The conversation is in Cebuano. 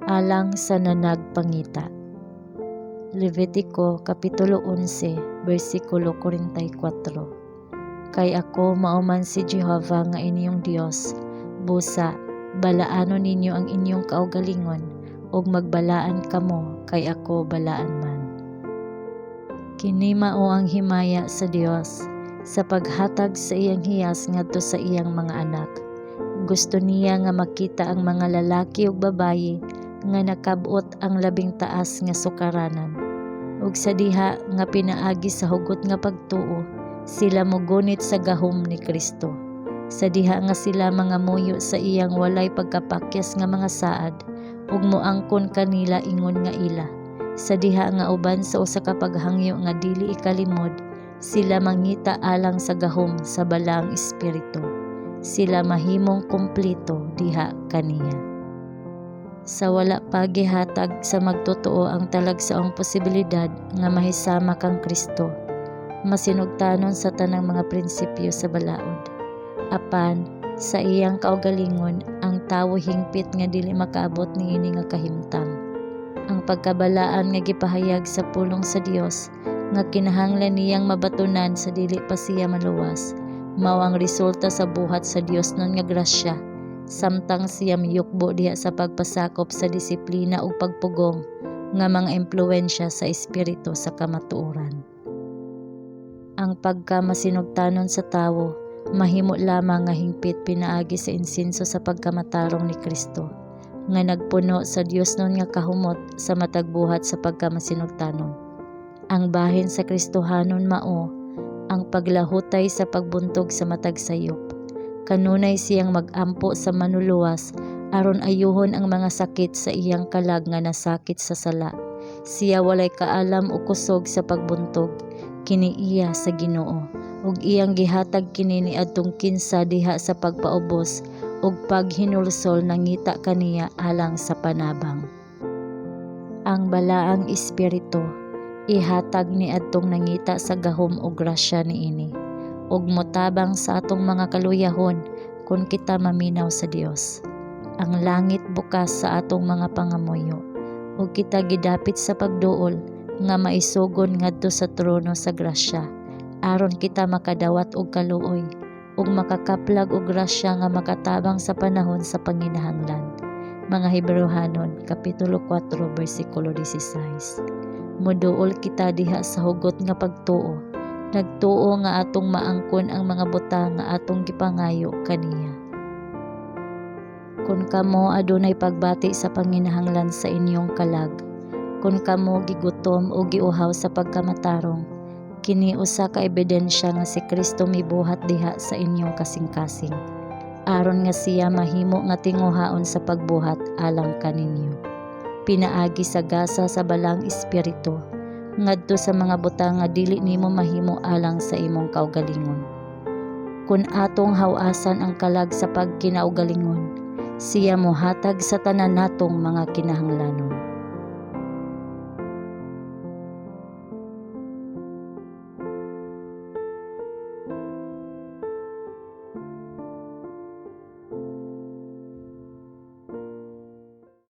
Alang sa nanagpangita. Levitiko kapitulo 11 bersikulo 44. Kay ako mao man si Jehova nga inyong Dios, busa balaanon ninyo ang inyong kaugalingon ug magbalaan kamo kay ako balaan man. Kini mao ang himaya sa Dios sa paghatag sa iyang hiyas ngadto sa iyang mga anak. Gusto niya nga makita ang mga lalaki ug babaye nga nakab-ot ang labing taas nga sukaranan. Ug sa diha nga pinaagi sa hugot nga pagtuo, sila mogunit sa gahom ni Kristo. Sa diha nga sila mangamuyo sa iyang walay pagkapakyas nga mga saad ug moangkon kanila ingon nga ila. Sa diha nga uban sa usa ka paghangyo nga dili ikalimod, sila mangita alang sa gahom sa Balaang Espiritu. Sila mahimong kumpleto diha kaniya. Sa wala pa gihatag sa magtotoo ang talagsaong posibilidad nga mahisama kang Kristo, masinugtanon sa tanang mga prinsipyo sa balaod. Apan, sa iyang kaugalingon, ang tawo hingpit nga dili makaabot niini nga kahimtang. Ang pagkabalaan nga gipahayag sa pulong sa Dios nga kinahanglan niyang mabatunan sa dili pa siya maluwas, mao ang resulta sa buhat sa Diosnon nga grasya samtang siya miyukbo diha sa pagpasakop sa disiplina ug pagpugong nga mga impluwensya sa espiritu sa kamatuoran. Ang pagkamasinugtanon sa tawo mahimo lamang nga hingpit pinaagi sa insenso sa pagkamatarong ni Kristo nga nagpuno sa Diosnon nga kahumot sa matag buhat sa pagkamasinugtanon. Ang bahin sa Kristohanon mao ang paglahutay sa pagbuntog sa matag sayop. Kanunay siyang mag-ampo sa Manluluwas aron ayuhon ang mga sakit sa iyang kalag nga nasakit sa sala. Siya walay kaalam o kusog sa pagbuntog, kini iya sa Ginoo ug iyang gihatag kini niadtong kinsa diha sa pagpaubos ug paghinulsol nangita kaniya alang sa panabang. Ang Balaang Espiritu ihatag niadtong nangita sa gahom ug grasya niini ug motabang sa atong mga kaluyahon kon kita maminaw sa Dios. Ang langit bukas sa atong mga pangamuyo ug kita gidapit sa pagduol nga maisugon ngadto sa trono sa grasya aron kita makadawat og kaluoy ug makakaplag og grasya nga makatabang sa panahon sa panginahanglan. Mga Hebreohanon kapitulo 4 bersikulo 16. Moduol kita diha sa hugot nga pagtuo, nagtuo nga atong maangkon ang mga butang nga atong gipangayo kaniya. Kon kamo adunay pagbati sa panginahanglan sa inyong kalag, kon kamo gigutom o giuhaw sa pagkamatarong, kini usa ka ebidensya nga si Kristo mibuhat diha sa inyong kasing-kasing, aron nga siya mahimo nga tinguhaon sa pagbuhat alang kaninyo pinaagi sa gasa sa Balaang Espiritu ngadto sa mga butang nga dili nimo mahimo alang sa imong kaugalingon. Kun atong haw-asan ang kalag sa pagkinaugalingon, siya mohatag sa tanan natong mga kinahanglanon.